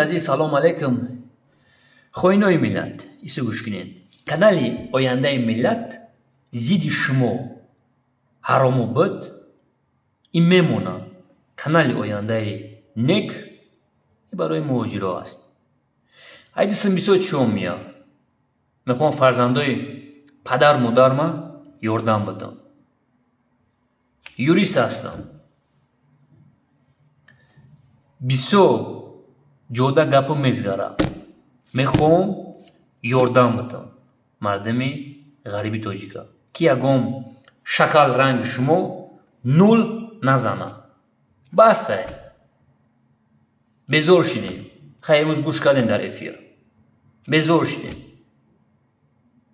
Азиз, салом алейкум. Хоинои миллат, исо гӯш кунед. Канали «Ояндаи миллат» зидди шумо ҳарому буд, ин мемонад. Канали «Ояндаи нек» барои муҳоҷиро аст. Ҳайдисим бисёр чиҳо меяд. Мехоҳам фарзандои падар модарма ёрдам бидам. Юрист ҳастам. Бисёр ҷода гапу мезгарам. Мехоҳам ёрдам бидам мардими ғариби тоҷика, ки ягон шакал ранги шумо нул назанад. Басай. Безор шидем. Хай, имрӯз гӯш кардем дар эфир. Безор шидем.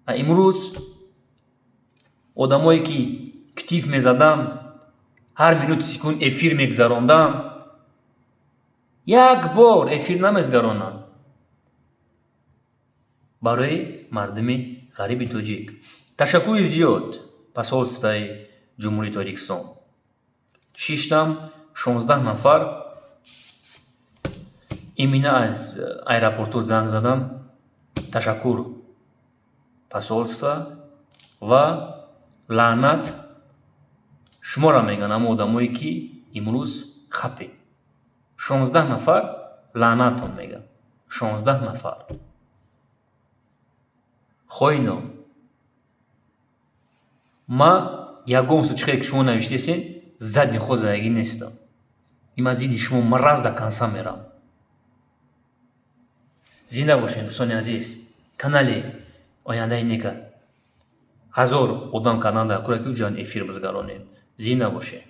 А имрӯз одамое, ки ктиф мезаданд, ҳар минути секунд эфир мегузаронданд, як бор эфир намезгаронанд барои мардуми ғариби тоҷик. Ташаккури зиёд посольствои Ҷумҳурии Тоҷикистон. Шиштам, 16 нафар имина аз аэропортҳо занг задам. Ташаккур посольство ва лаънат шуморо мегӯянд ҳамон одамое, ки имрӯз хапед. 16 нафар лаънатон мегӯянд. 16 нафар. Хоино, ма ягон чихеле ки шумо навиштесен, задний ход задагӣ нестам. Ин ман зидди шумо мразь до конца мерам. Зинда бошед, дӯстони азиз. Канали «Ояндаи нека» 1000 одам кардан дар кӯра, ки уҷан эфир бизгаронем. Зинда бошед.